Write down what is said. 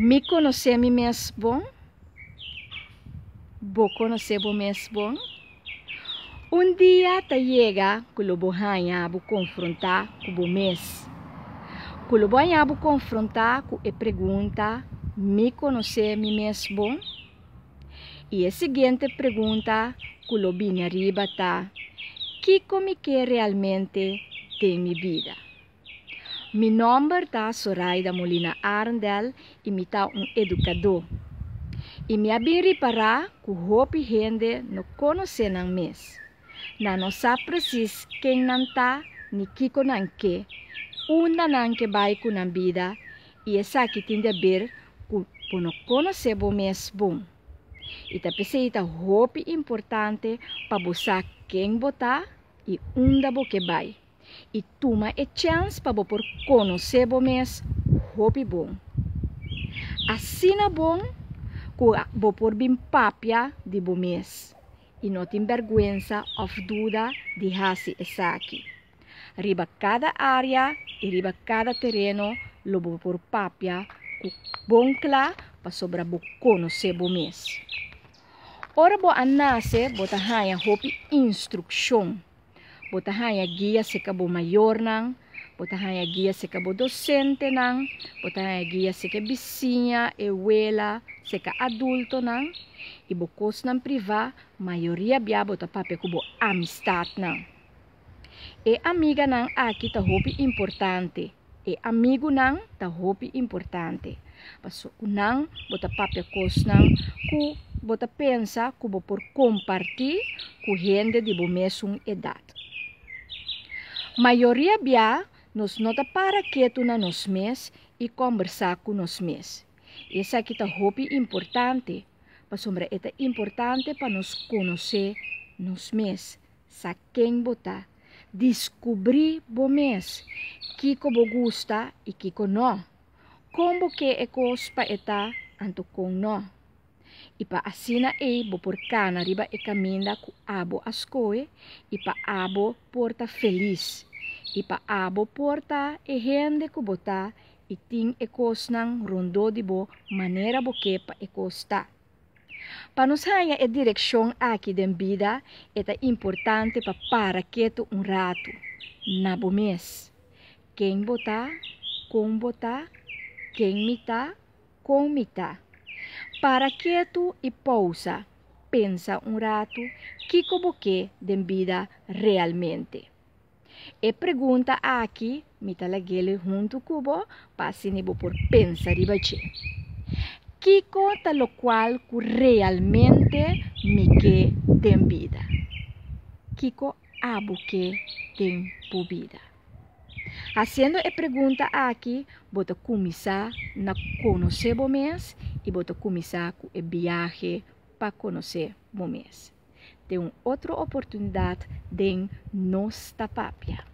Mi konosé mi mes bon? Bo konosé bo mes bon? Un dia ta yega ku lo bo haña bo konfrontá ku bo mes. Ku lo bo haña bo konfrontá ku e pregunta, Mi konosé mi mes bon? I e siguiente pregunta ku lo bini ariba ta, Kiko mi ke realmente den mi bida? Mi nòmber ta Soraida Molina Arendel i mi ta un edukadó. I mi a bin ripará ku hopi hende no konosé nan mes. Nan no sa presis ken nan ta ni kiko nan ke, unda nan ke bai ku nan bida i esaki tin di aber ku bo no konosé bo mes bon. I ta p'esei ta hopi importante pa bo sa ken bo ta i unda bo ke bai. i tuma e chèns pa bo por konosé bo mes hopi bon. Asina bon ku bo por bin papia di bo mes i no tin bèrgwensa òf duda di hasi esaki. Riba kada área i riba kada tereno lo bo por papia ku bon kla pasobra bo konosé bo mes. Ora bo a nase bo ta haña hopi instrukshon. Bo ta haña guia serka bo mayornan, bo ta haña guia serka bo dosentenan, bo ta haña guia serka e bisiña, e wela, serka adultonan i bo kosnan privá mayoria bia bo ta papia ku bo amistatnan. E amiganan aki ta hopi importante, e amigunan ta hopi importante paso ku nan bo ta papia kosnan ku bo ta pensa ku bo por kompartí ku hende di bo mesun edat. Mayoria bia nos no ta para ketu na nos mes i kòmbersá ku nos mes. I esaki ta hopi importante pasobra e ta importante pa nos konosé nos mes, sa ken bo ta, diskubrí bo mes, kiko bo gusta i kiko nò, kon bo ke e kos pa e ta anto kon nò. I pa asina ei bo por kana riba e kaminda ku abo a skohe i pa abo por ta felis i pa abo por ta e hende ku bo ta i tin e kosnan rondó di bo manera bo ke pa e kos ta. Pa nos haña e direkshon aki den bida e ta importante pa para ketu un ratu na bo mes. Ken bo ta? Kon bo ta? Ken mi ta? Kon mi ta? Para ketu i pousa, pensa un ratu kiko bo ke den bida realmente. E pregunta aki mi ta lag'el huntu ku bo pa asina bo por pensa riba dje. Kiko ta lokual ku realmente mi ke den bida? Kiko abo ke den bo bida? Hasiendo e pregunta aki, bo ta kuminsá na konosé bo mes i bo ta kuminsá ku e biahe pa konosé bo mes. Te un otro oportunidat den Nos Ta Papia.